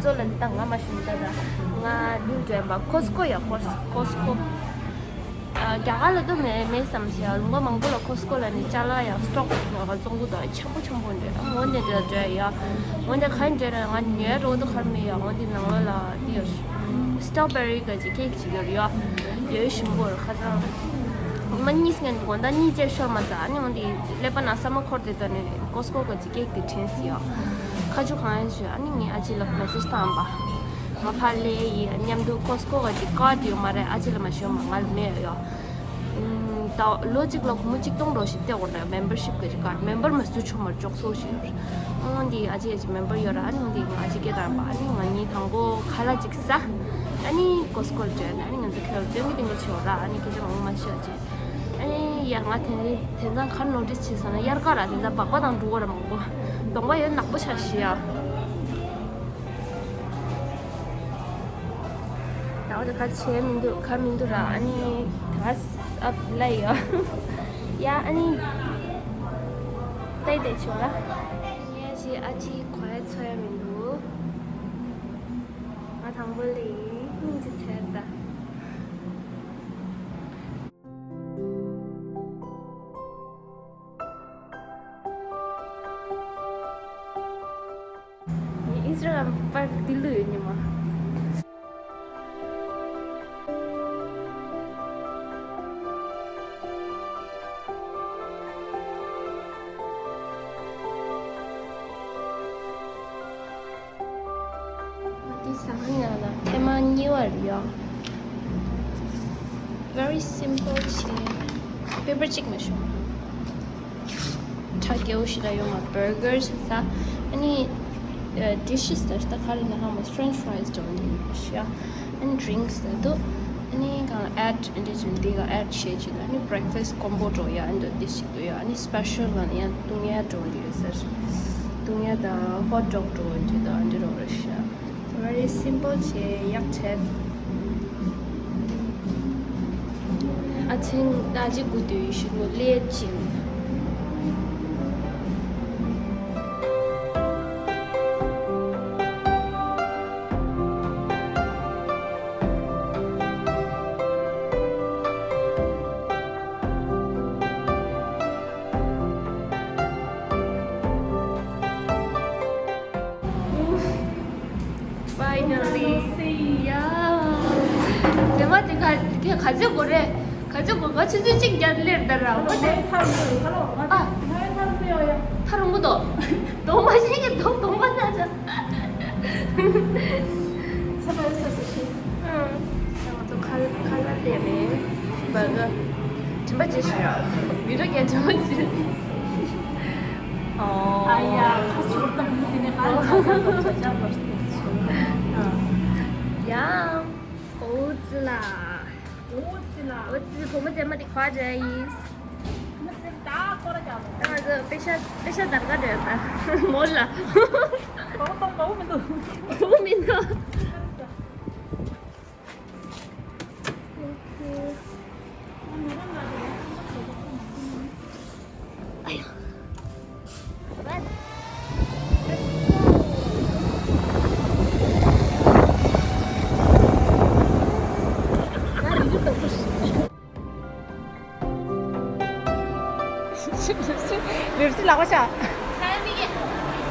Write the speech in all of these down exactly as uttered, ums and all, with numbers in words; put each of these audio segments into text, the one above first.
ཚོ་ལ་འདི་དང་ང་མ་ཤུམ་ད་ད་ང་ནིའུ་ཌེལ་པ་ཀོ་སི་ཀོ་ཡ་ཀོ་སི་ཀོ་སི་ཀོ། ཨ། རྒྱ་གར་ལ་དུ་མེད་མེད་བསམ་ཞེས་ལུང་པ་མང་པོ་ལ་ཀོ་སི་ཀོ་ལ་ནི་ཅ་ལག་ཡང་སི་ཊོག་ང་ག་བཙོང་གི་འདུག་ཆེན་པོ་ཆེན་པོ་འདྲ། འོ་འདི་འདྲ་འདྲ་ཡ། འོ་འདི་ག་འདྲ་ར་ང་ཉོས་རོགས་དུ་གར་མེད་ཡ། འོ་འདི་ནང་ལོ་ལ་འདི་ཡོད། སི་ཊོ་བེ་རི་ག་ཅིག་ཀེག་ཅིག་ཡོད་ཡ། ཡོད་ཞིམ་པོ་ར་ཁ་སང་མ་གཉིས་ངན་དགོང་དག་གཉིས་བཅས་ཤོར་མ་ཟ། ཨ་ནི་འོ་འདི་ཀླད་པ་ནང་ས་མ་འཁོར་དེ་ད་ནི་ཀོ་སི་ཀོ་ག་ཅིག་ཀེག་དེ་དྲན་སི་ཡ། ཁ་ཆུ་གང་ཡ་ཞུ། ཨ་ནི་ངས་ཨ་ཅེ་ལ་མེ་སེ་ཇི་བཏང་པ། ང་ཕར་ལས་ཡི་མཉམ་དུ་ཀོ་སི་ཀོ་ག་ཅིག་ཀར་ཌི་ཡོད་མ་རེད། ཨ་ཅེ་ལ་མ་ཞོན་མ་ང་ལ་མེད་ཡོད། ད་ལོ་གཅིག་ལ་སྒོར་མོ་གཅིག་སྟོང་འགྲོ་ཞིག་སྟེར་དགོས་འདྲ། མེམ་བར་ཤིབ་ག་ཅིག་ཀར་མེམ་བར་མ་སུ་ཆོ་མར་ཅོག་སོ་ཞིག་ཡོད། ཨོ་འདི་ཨ་ཅེ་ཨ་ཅེ་མེམ་བར་ཡོད་ར། ཨ་ནི་འདི་ང་ཨ་ཅེ་སྐད་བཏང་པ། ཨ་ནི་ང་གཉིས་དང་པོ་ཁ་ལག་ཅིག་ཟ། ཨ་ནི་ཀོ་སི་ཀོ་ལ་འགྲོ་ཡ། ཨ་ནི་ང་ཚོ་ཁེལ་སྟོན་གི་སྟོན་གི་ཆོ་ར། ཨ་ནི་སྐད་ཆ་མང་པོ་མ་བཤད་ཅེ། ཨ་ནི་ཡ་ང་དེ་དེ་ཚང་ཁར་ནོ་ཊིས་བྱས་སོང་ན་དབྱར་ཁ་ར། དེ་ཚང་སྦག་པ་དང་འགྲོ་གི་ར་མང་པོ། གདོང་པ་ཡོད་ནག་པོ་ཆགས་ཤི་ཡ། ད་འོ་དེ་ག་བྱས་མི་འདུག་ག་མི་འདུག་ར། ཨ་ནི་ད་ཨབ་ལ་ཡོད་ཡ། ཨ་ནི་ལྟ་ཡི་བསྡད་ཆོག་ར། ངས་ཅི་ཨ་ཅེ་གོ་ཡ་ཚོ་ཡ་མི་འདུག་ང་དང་པོ་ལས་སྙིང་རྗེ་ཚེར་ད། ཨིན་སི་ཊ་གྷ་རམ་པར་འདི་ལུས་ཡོད་ཉི་མ། འདི་ཟ་ཁང་ཡང་ལ་ཐེངས་མ་གཉིས་པ་རེད་ཡ། Very simple ཆེ། པེ་པར་གཅིག་མ་ཤོང་། ཁྲ་རྒྱལ་པོ་ཞིག་ལ་ཡོང་བ། བར་གར་ཟ། ཨ་ནི་ཌི་ཤིས་ད་ད་ག་རེ་ན་ཧ་མ། ཕྲེན་ཆི་ཕ་རའི་ཌི་འདྲ་ཡོད་ཤག་ཨ་ནི་ཌི་རིང་སི་ད་འདུག་ཨ་ནི་གང་ཨེ་ཌི་འདི་ཅིག་འདི་ག་ཨེ་ཌི་བྱེད་ཅིག་ཨ་ནི་བྷི་རེག་ཕ་སི་ཊི་ཀོམ་བོ་འགྲོ་ཡ། ཨ་ནི་འདི་ཞིག་ཡ། ཨ་ནི་སི་པེ་ཤལ་ལ་ཡང་བཏུང་ཡ་འགྲོ་འདི་ཟེར། བཏུང་ཡ་དང་ཧོཊ་ཌོག་འགྲོ་འདི་དང་འདི་རོ་རེ་ཤ། Very simple ཆེ་ཡག་ཆེ། ཨ་ཚིང་ད་ཅི་དགུ་དུས་ཤི་ལོ་ལེ་ཅིང་། Finally. Yeah. དེ་མ་དེ་ག་དེ་ག་ཚོད་དགོས་རེད། ག་ཚོད་དགོས། ང་ཆུ་ཚོད་གཅིག་བརྒྱབ་ལེར་ད་ར། འོ་དེ་ཨ། ཐར་འོང་གི་འདུག་དོ་མ་ཤེས་ཀྱི་འདུག་དོ་མ་ན་ཅང་། ཚ་བ་ས་ས་ཤི། ཨ། ང་ཚོ་ཁ་ཁ་ལག་དེ་རེད། བར་གར། དྲན་པ་བརྗེད་ཤག་ཡ། བི་ཌི་ཡོ་རྒྱག་དྲན་པ་བརྗེད། ཨོ། ཨ་ཡ། ཁ་ཆུ་བུར་དམ་མི་དེ་ནས་ཧ་ཅང་ཁ་ཁ་ཆ་ཆ་བར་དུ་ཆུ། ཡ། ཨོ་ཙི་ལ། ཨོ་ཙི་ལ། ཨོ་ཙི་བུ་མོ་ཚེ་མ་དེ་ཁ་བརྗེད་ཡིན། ད་ང་ཚོ་པེ་ཤ་པེ་ཤ་དར་ག་འདྲ་ཡོད་ན་མོ་ལ། བུ་མོ་བུ་མོ་མི་འདུག་བུ་མོ་མི་འདུག་རེབ་ཙི་ལག་པ་ཤ།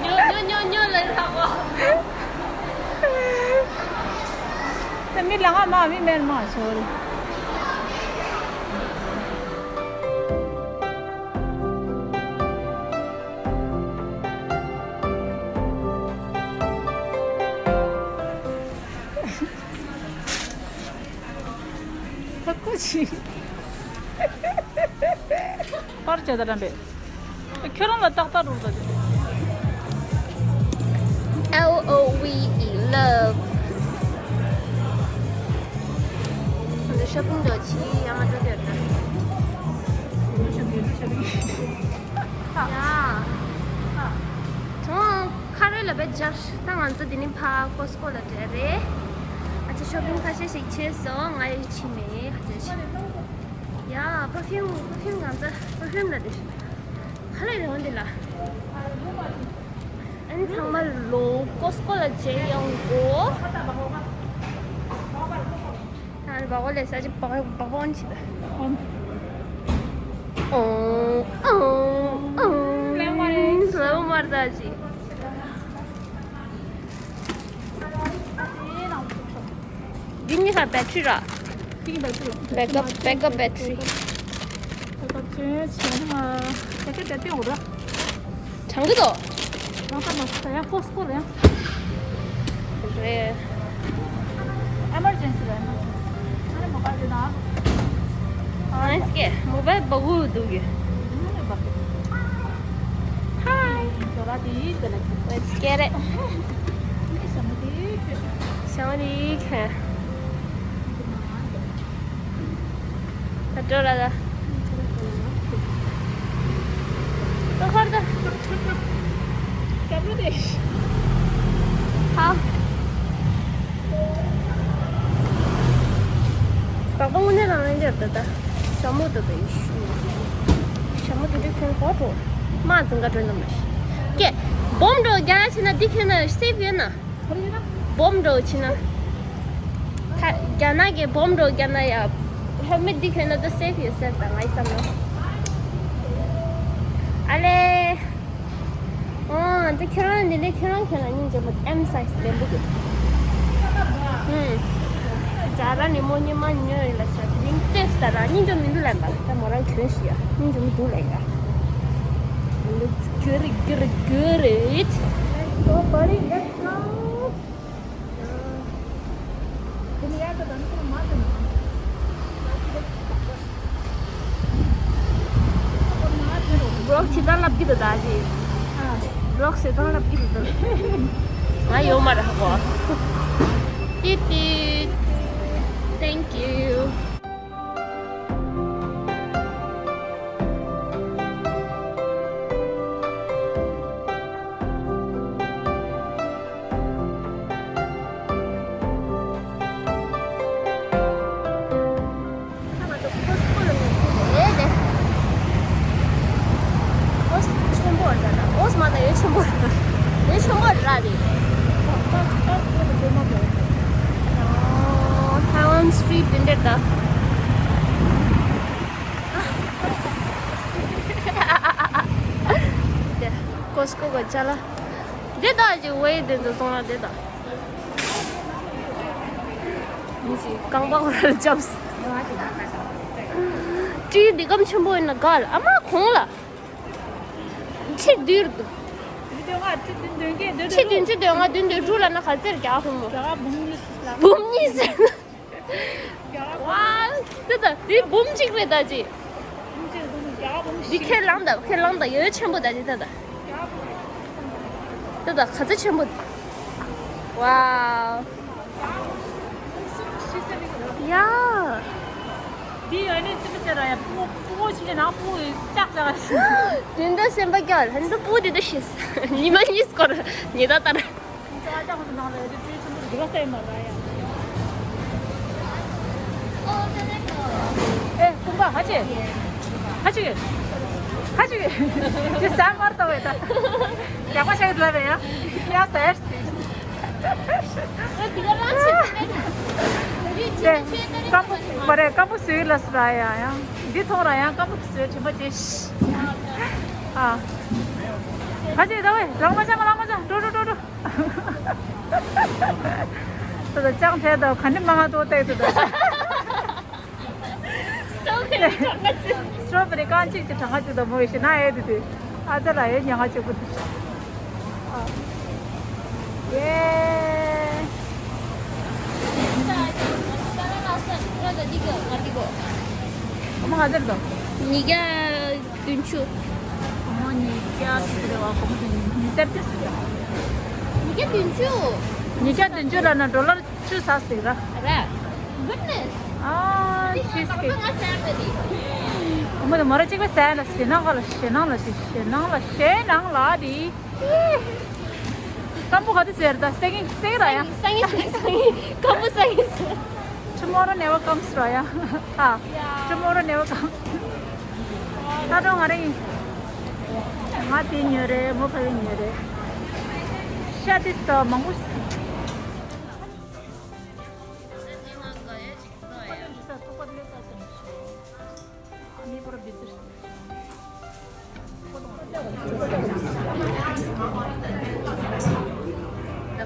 ཉོ་ཉོ་ཉོ་ཉོ་ལ་ལག་པ། ད་མི་ལ་ང་མ་མི་མེར་མ་ཤོར། ཁ་ཁུ་ཆི། པར་བྱས་ད་རམ་པས། ཁྱོད་རང་ལ་ཏག་ཏག་རུག་ད། L O V E love། ང་ཚོ་ཤོ་པིང་འགྲོ་ཆི་ཡ་མ་འགྲོ་དེར་ད། ཡ། ཐོང་ཁ་རེ་ལ་བེད་སྦྱར། ད་ང་ཚོ་འདི་ནས་ཕ་ཀོ་སི་ཀོ་ལ་འགྲོ་རེད། ཨ་ཅེ་ཤོ་པིང་ཁ་ཤས་ཤིག་བྱས་སོང་། ང་ཡི་ཕྱི་མེད་ཨ་ཅེ་ཤི། ཡ། པར་ཕིའུམ་པར་ཕིའུམ་ང་ཚོ་པར་ཕིའུམ་ལ་འགྲོ་ཤི། ཁ་ལག་རེད་འོ་འདི་ལ། ཨ་ ཚང་མ་ལོ་ཀོ་སི་ཀོ་ལ་མཇལ་ཡོང་གོ། ད་ནི་བ་གོ་ལས་ས་ཅི་བག་བག་བོན་ཆི་ད། ཨོང་ཨོང་ཨོང་། ལེ་མ་རེ་ལེ་མ་རེ་ད་ཅི། འདི་གཉིས་ཀ་བེ་ཊི་རི་ར། འདི་གཉིས་བེ་ཊི་རི་ར། བེ་ཀབ་བེ་ཀབ་བེ་ཊི་རི། བེ་ཀབ་ཆེན་ཆེན་མ། བེ་ཀབ་དེ་སྟོན་འོ་ར། གྲང་གི་འདུག་རང་ཀ་མ་སུ་ཡ་ཀོ་སི་ཀོ་ལ་ཡ། རེད། ཨེ་མར་ཇེན་སི་ར་ཨེ་མར་ཇེན་སི། ཨ་རེ་མོ་པ་ལ་ན། ཨ་རེ་སྐད་མོ་པ་བ་གུ་འདུག་གི། ཧའི། ཇོ་ར་དེ་དེ་ལ་ཅི། Let's get it. ཤ་མ་དེ་ཁྱོད། ཤ་མ་དེ་ཁྱོད། ད་འགྲོ་ར་ད། ད་ཧར་ད། སྐྱབས་རུ་དེ། ཧ། བདག་པོ་དངོས་གནས་རང་རེད་འདིར་ད་ལྟ། ཞྭ་མོ་ད་ལྟ་ཡིན་ཤུ། ཞྭ་མོ་དེ་འདྲའི་ཁྱོན་གོ་འགྲོ། དམག་འཛིང་ག་འགྲོ་ན་མ་ཤི། ཀྱེ། སྦོམ་འགྲོ་རྒྱ་ཆེ་ན་འདི་ཁྱོན་ན་སེབ་ཡོད་ན། སྦོམ་འགྲོ་ཆེ་ན། ད་རྒྱ་ནག་གི་སྦོམ་འགྲོ་རྒྱ་ན་ཡ། ཧེལ་མེད་འདི་ཁྱོན་ན་ད་སེབ་ཡོད་ཟེར་ད་ངའི་བསམ་ན། ཨ་ལེ། ཨོ། འདི་ཁྱེད་རང་འདི་འདྲའི་ཁྱེད་རང་ཁྱེད་རང་སྙིང་རྗེ་མོ་ཨེམ་སའིཛ་ལེན་པོ་འདུག་ཧུམ། ཛ་ར་ནི་མོ་ཉི་མ་ཉོས་ཡིན་ལ་ས་དེ་རིང་ལྟས་ད་ར་སྙིང་རྗེ་མི་འདུག་ལབ་པ་ད་མོ་རང་གྱོན་ཤི་ཡ་སྙིང་རྗེ་མི་འདུག་ལབ་ཡ། Let's get it, get it, get it. Let's go, buddy, let's go. ཝི་ལོག་བྱེད་སྟངས་ལབ་ཀྱི་འདུག་ད་ཅི། ཝི་ལོག་བྱེད་སྟངས་ལབ་ཀྱི་འདུག་ད། ང་ཡོད་མ་རེད་ཧ་གོ། ཏི་ཏི། Thank you. ཨོ་ཆེན་པོ་རེད་ད། ཨོ་མ་ད་ཡོད་ཆེན་པོ་རེད། ཡོད་ཆེན་པོ་རེད་ར་དེ། ཨོ་ཐའེ་ཝན་སི་ཊི་རི་ཊི་དེ་འདྲ་ད། དེ་ཀོ་སི་ཀོ་གི་ཅ་ལག་དེ་ད་ཅིག་ཝེ་དེ་ཚོ་བཙོང་ན་དེ་ད། མི་ཞིག་རྐང་པ་ཁོ་ར་ལ་འཇམ་སོང་། ཁྲི་འདི་གམ་ཆེན་པོ་ཡིན་ན་དགའ་ལ་ཨ་མ་གོང་ལ། ཁྲི་བསྡུས་འདུག་ཁྲི་བདུན་ཅུ་དོན་ལྔ་བདུན་དོན་དྲུག་ལ་ན་ག་ཚེར་རྒྱག་ཧུ་མོ། འབུམ་གཉིས་ཟེར་ན། ཝ། དེ་ད་དེ་འབུམ་གཅིག་རེད་ད་ཅི། འདི་ཁས་བླངས་ད་ཁས་བླངས་ད་ཡོད་ཆེན་པོ་ད་ཅི་ད་ད། དེ་ད་ག་ཚོད་ཆེན་པོ། ཝའོ། ཡ། འདི་ཡོད་ནི་ཙི་ཙི་ར་ཡ་སྤུ་སྤུ་གོ་ཆི་ཆི་ནང་སྤུ་ཡི་ལྕགས་ལྕགས། དེ་འདྲ་སེམས་པ་སྐྱོ་ལ་འདི་སྤུ་འདི་འདྲ་ཤེས། ཉི་མ་གཉིས་སྐོར་ཉི་ཟླ་ལྟར། ཨེ་ཀུན་པ་ཧ་ཅེ། ཧ་ཅེ། ཧ་ཅེ། ཅི་ཟ་མར་ཏོ་བེ་ད། ཡག་པོ་ཤེས་ལ་རེ་ཡ། ཡ་ཟེར། ཀམ་པོ་མ་རེད་ཀམ་པོ་སུའི་ལ་སུ་ར་ཡ་ཡ། འདི་མཐོང་ར་ཡ་ཀམ་པོ་སུའི་དྲན་པ་ཅེ། ཨ། ཧ་ཅེ་ད་བེ་རང་མ་ཆ་མ་རང་མ་ཆ་འགྲོ་འགྲོ་འགྲོ་འགྲོ། ད་ད་ཅང་ཐལ་ད་ག་འདྲི་མ་ང་ཏོ་ཏེ་ད་ད། སི་ཊོ་བེ་རི་གང་ཅི། སི་ཊོ་བེ་རི་གང་ཅི་ཅི་གྲང་ང་ཅི་ད་མོ་ཡི་ཤི་ན་ཨེ་དི་དི། ཨ་ཙ་ལ་ཨེ་ཉང་ང་ཅི་པུ་དི། ཨ། ཡེ། ཨོ་མ་ང་ཚར་དོ། ཉིས་བརྒྱ་བདུན་ཅུ། ཨོ་མ་ཉིས་བརྒྱ་ཅི་རེད་བ་གོ་མོ་དེ་ཉིས་བརྒྱ་ཅི་རེད། ཉིས་བརྒྱ་བདུན་ཅུ། ཉིས་བརྒྱ་བདུན་ཅུ་ལ་ན་ཌོ་ལར་བཅུ་ས་སྟེ་ར། ར། གུཌ་ནེས། ཨ་ཤིས་ཀེ། ང་སར་ད་དེ། ཨོ་མ་དེ་མོ་ར་གཅིག་པའི་སའི་ན་ཞེ་ནང་ག་ལ་ཞེ་ནང་ལ་ཞེ་ཞེ་ནང་ལ་ཞེ་ནང་ལ་དེ། སྐམ་པོ་ག་དུས་ཟེར་ད་སེང་གེ་སེང་གེ་ར་ཡ། སང་ཉིན་སང་ཉིན་སྐམ་པོ་སང་ཉིན་ཟེར། Tomorrow never comes ར་ཡ། ཨ། Tomorrow never comes. ད་དུང་ང་རེ་ཡིན། ང་དེ་ཉོས་རེད་མོ་ཕ་ཡི་ཉོས་རེད། ཤ་དེ་ད་མང་པོ། ད་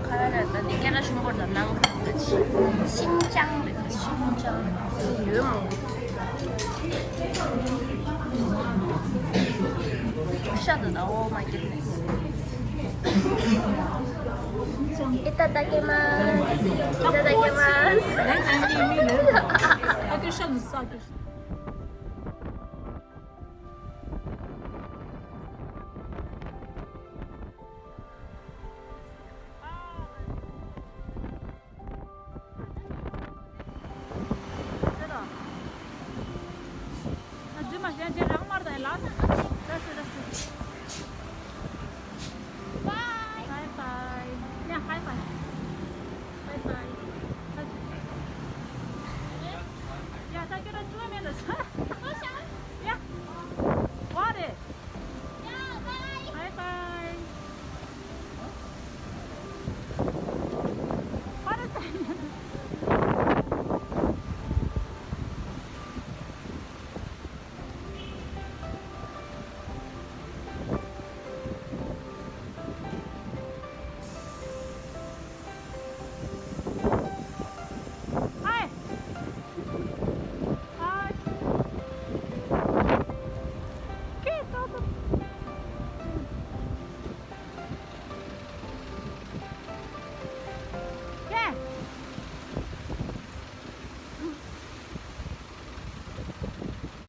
ཁ་ལ་ལ་ད་འདི་སྐད་ཆ་ཤོད་སྐོར་དང་ནང་ཤིན་ཅང་རེད། ཤིན་ཅང་ཡོད་མོ། ཤ་ད་ད། Oh my goodness. いただきます。いただきます。 ཨ་ཀི་ཤ་ནི་ས་ཀི།